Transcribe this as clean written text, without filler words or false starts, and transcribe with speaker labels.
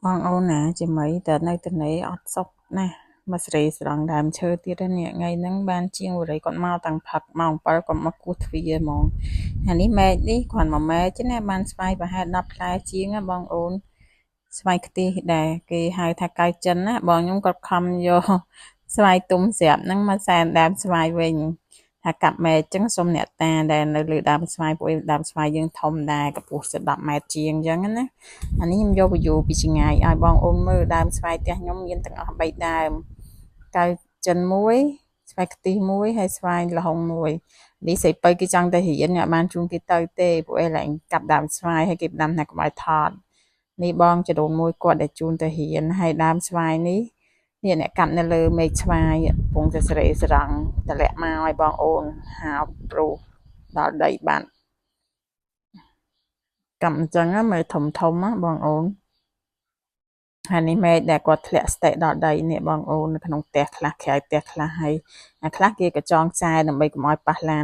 Speaker 1: បងអូនណាជាមីតែនៅតនេអត់សុខណាស់មកស្រេស្រង់ដើមឈើទៀតនេះថ្ងៃហ្នឹងបានជាងវរីគាត់មកតាំងផឹកម៉ោង7គាត់មកគោះទ្វារហ្មងអានេះមែកនេះគ្រាន់មកមែកទេណាបានស្វាយប្រហែល10ផ្លែជាងណាបងអូនស្វាយខ្ទិះដែលគេហៅថាកៅចិនណាបងខ្ញុំគាត់ខំយកស្វាយទុំស្រាប់ហ្នឹងមកសែនដើមស្វាយវិញថាកាប់មែកចឹងសុំអ្នកតាដែលនៅលើដើមស្វាយព្រោះដើមស្វាយយើងធំដែរកម្ពស់10ម៉ែត្រជាងអញ្ចឹងណាអានេះខ្ញុំយកបញ្យូពីឆ្ងាយឲ្យបងអូនមើលដើមស្វាយផ្ទះខ្ញុំមានទាំងអស់3ដើមកៅចិនមួយស្វាយខ្ទិះមួយហើយស្វាយល្ហុងមួយនេះស្រីពៅគេចង់ទៅរៀនអ្នកបានជូនគេទៅទេព្រោះអីឡើងកាប់ដើមស្វាយហើយគេផ្ដាំថាកុំឲ្យថតនេះបងចដូនមួយគាត់ដែលជូនទៅរៀនហើយដើមស្វាយនេះនេះអ្នកកាប់នៅលើមេឃស្វាយកំពុងតែស្រេស្រង់តម្លាក់មកឲ្យបងអូនហាវព្រុសដល់ដីបាត់កាប់អញ្ចឹងមើលធំធំណាបងអូនហើយនេះមែកដែលគាត់ធ្លាក់ស្តិដល់ដីនេះបងអូននៅក្នុងផ្ទះខ្លះក្រៅផ្ទះខ្លះហើយអាខ្លះគេក៏ចងខ្សែដើម្បីកុំឲ្យប៉ះឡាន។